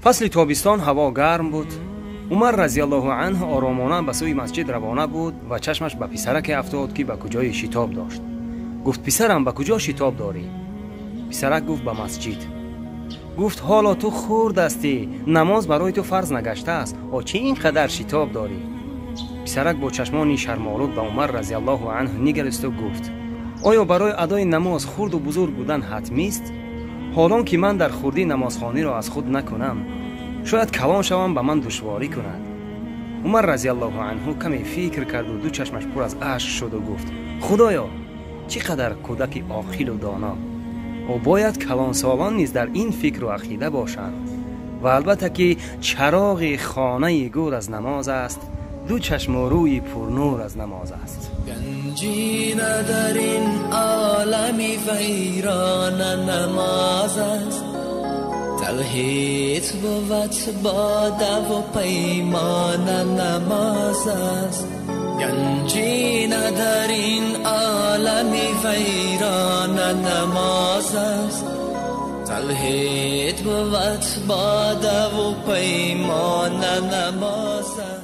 Фасли тобистон ҳаво гарм буд. Умар разияллоҳу анҳу оромона ба сӯи масҷид равона буд ва чашмаш ба писараке афтод, ки ба куҷое шитоб дошт. Гуфт: писарам, ба куҷо шитоб дорӣ? Писарак гуфт: ба масҷид. Гуфт: ҳоло ту хурд ҳастӣ, намоз барои ту фарз нагаштааст, о чӣ ин қадар шитоб дорӣ? Писарак бо чашмони шармолуд ба Умар разияллоҳу анҳу нигаристу гуфт: оё барои адои намоз хурду бузург будан ҳатмист? Ҳолон ки ман дар хурдӣ намозхониро аз худ накунам, шояд калон шавам ба ман душворӣ кунад. Умар разияллоҳу анҳу каме фикр карду ду чашмаш пур аз ашк шуду гуфт: худоё, чӣ қадар кӯдаки оқилу доно! О бояд калонсолон низ дар ин фикру ақида бошанд. Ва албатта ки чароғи хонаи гур аз намоз аст, ду чашму рӯи пурнур аз намоз аст. Ганҷина дар ин олами вайрона намоз аст, тавҳид бувад бодаву паймона намоз аст. Ганҷина дар ин олами вайрона намоз аст, тавҳид бувад бодаву паймона намоз аст.